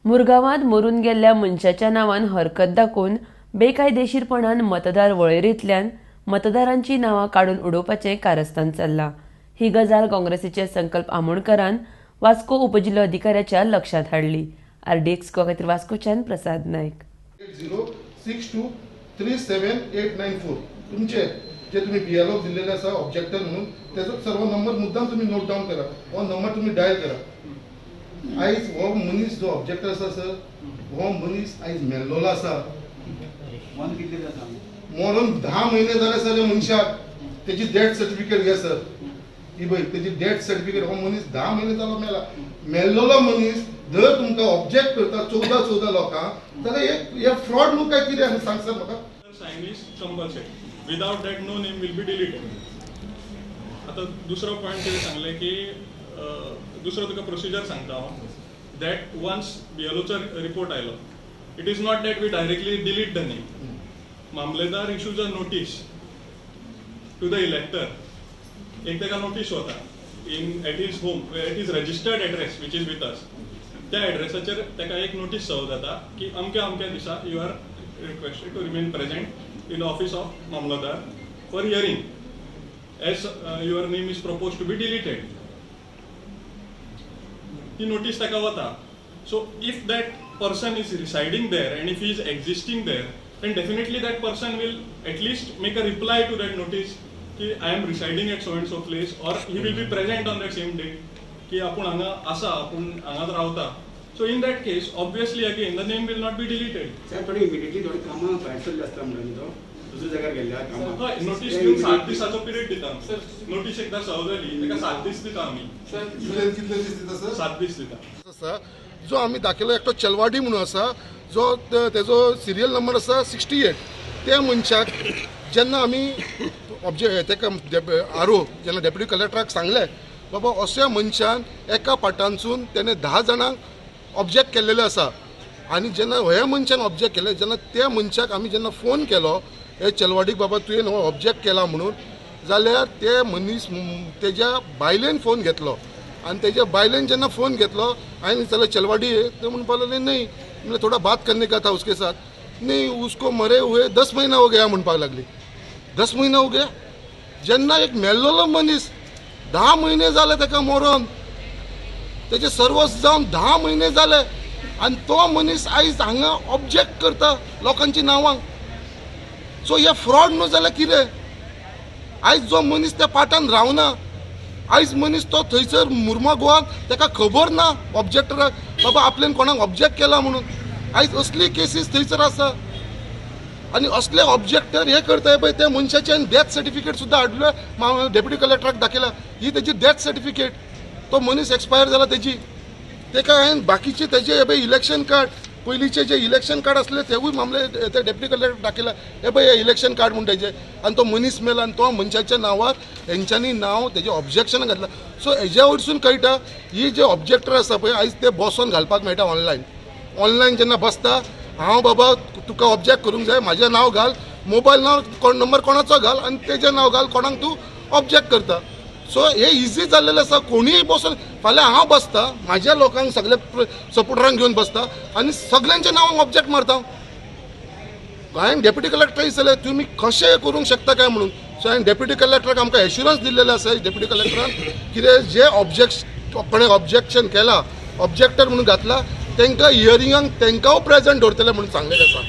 मुरगांवांत मरून गेल्ल्या मनशाच्या नांवान हरकत दाखोवन बेकायदेशीरपणान मतदार वळेरेंतल्यान मतदारांची नांवां काडून उडोवपाचें कारस्थान चल्लां. ही गजाल काँग्रेसीचे संकल्प आमोणकरान वास्को उपजिल्होधिकाऱ्याच्या लक्षांत हाडली. आरडीएक्स खातीर वास्कोच्यान प्रसाद नायक. 806237894. तुमचे जे तुम्ही बीएलओ दिलेले आसा ऑब्जेक्टर म्हणून, तेजो सर्व नंबर मुद्दाम तुम्ही नोट डावन करा. हो नंबर तुम्ही डायल करा. आयज हो मनीस जो ऑब्जेक्टर आसा सर, हो मनीस आयज मेल्लोलो आसा. मन कितले जाता? मरून 10 म्हयने जाले सर. ह्या मनशाक तेजी डेथ सर्टिफिकेट घे सर. ही पळय तेजी डेथ सर्टिफिकेट. हो मनीस 10 म्हयने जालो मेला. मेल्लोलो मनीस जर तुमकां ऑब्जेक्ट करता 14 14 लोकांक, जाल्यार हे हे फ्रॉड न्हू काय कितें आनी सांग सर म्हाका. Sign is compulsory. Without that, no name will be deleted. आता दुसरो पॉयंट तुवें सांगलें की दुसरो तुका प्रोसिजर सांगता हांव, that once बीएलओचो रिपोर्ट आयलो, it is not that we directly delete the name. Mamlatdar issues a notice to the elector. एक ताका नोटीस वता in at his home, at his registered address which is with us. त्या एड्रेसाचेर ताका एक notice सर्व जाता की अमक्या अमक्या दिसा you are requested to remain present in office of Mamlatdar for hearing, as your name is proposed to be deleted. ती नोटीस ताका वता. So if that person is residing there and if he is existing there, then definitely that person will at least make a reply to that notice की I am residing at so and so place, or he will be present on that same day की आपूण हांगा आसा, आपूण हांगाच रावता. So in that case, obviously again the name will not be deleted. साहेब, थोडी immediately थोडी कामां भायर सरली आसता म्हणून न्ही, तो दुसऱ्या जाग्यार गेल्ले कामां. हय, नोटीस दिवन 7 दिसाचो पिरियड दिता आमी. नोटीस एकदां सर्व जाली, ताका 7 दीस दिता आमी. कितले कितले दीस दिता सर? 7 दीस दिता. आसा जो आमी दाखयलो, एकटो चलवाडी म्हणून आसा, जो तेजो सिरियल नंबर आसा 68. त्या मनशाक जेन्ना आमी ताका आर ओ जेन्ना डेप्युटी कलेक्टराक सांगलें, बाबा अश्या मनशान एका पाटांसून तेणें 10 जाणांक ऑब्जेक्ट केल्लेले आसा, आनी जेन्ना ह्या मनशान ऑब्जेक्ट केलें, जेन्ना त्या मनशाक आमी जेन्ना फोन केलो, हे चलवाडीक, बाबा तुवें हो ऑब्जेक्ट केला म्हणून, जाल्यार ते मनीस तेज्या बायलेन फोन घेतलो. आनी तेज्या बायलेन जेन्ना फोन घेतलो, हांवें विचारलें, चलवाडी है? ते म्हणपाक लागले, नहीं, म्हणजे थोडा बात करने का था उसके साथ. नहीं, उसको मरे हुए 10 महीना हो गया म्हणपाक लागली. 10 महीना हो गया. जेन्ना एक मेल्लोलो मनीस 10 म्हयने जाले ताका मरोन, तेजे सर्वस जावन 10 म्हयने जाले, आनी तो मनीस आयज हांगा ऑब्जेक्ट करता लोकांची नांवां. सो हे फ्रॉड न्हू जाल्यार कितें? आयज जो मनीस त्या पाटान रावना, आयज मनीस तो थंयसर मुर्मा गोवान, ताका खबर ना ऑब्जेक्टराक, बाबा आपल्यान कोणाक ऑब्जेक्ट केला म्हणून. आयज असली केसीस थंयसर आसा आनी असले ऑब्जेक्टर हे करताय. पळय, त्या मनशाचे डेथ सर्टिफिकेट सुद्दां हाडले, डेप्युटी कलेक्टराक दाखयला. ही तेजी डेथ सर्टिफिकेट. तो मनीस एक्सपायर जाला तेजी. तेका हांवें बाकीचे तेजे हे पळय इलेक्शन कार्ड, पयलींचे जे इलेक्शन कार्ड आसले, तेवूय मामले ते डेप्युटी कलेक्टर दाखयला. हे पळय, हे इलेक्शन कार्ड म्हूण तेजे. आनी तो मनीस मेला आनी तो मनशाच्या नांवार हेंच्यांनी नांव तेजें ऑब्जेक्शन घातलां. सो हेज्या वयरसून कळटा, ही जे ऑब्जेक्टर आसा पळय, आयज ते बसोन घालपाक मेळटा ऑनलायन. ऑनलायन जेन्ना बसता, हांव बाबा तुका ऑब्जेक्ट करूंक जाय, म्हाजें नांव घाल, मोबायल नांव कोण नंबर कोणाचो घाल आनी तेजें नांव घाल, कोणाक तूं ऑब्जेक्ट करता. सो हे इजी जाल्लेलें आसा. कोणीय बसून, फाल्यां हांव बसता, म्हाज्या लोकांक सगळे सपोर्टरांक घेवन बसता आनी सगल्यांच्या नांवांक ऑब्जेक्ट मारता. हांवें डेप्युटी कलेक्टर विचारलें, तुमी कशें करूंक शकता काय म्हणून. सो हांवें डेप्युटी कलेक्टराक आमकां एश्युरन्स दिल्लेलें आसा डेप्युटी कलेक्टरान, कितें जे ऑब्जेक्ट कोणें ऑब्जेक्शन केलां, ऑब्जेक्टर म्हणून घातला, तांकां हियरिंगाक तांकांय प्रेजंट दवरतले म्हणून सांगलेलें आसा.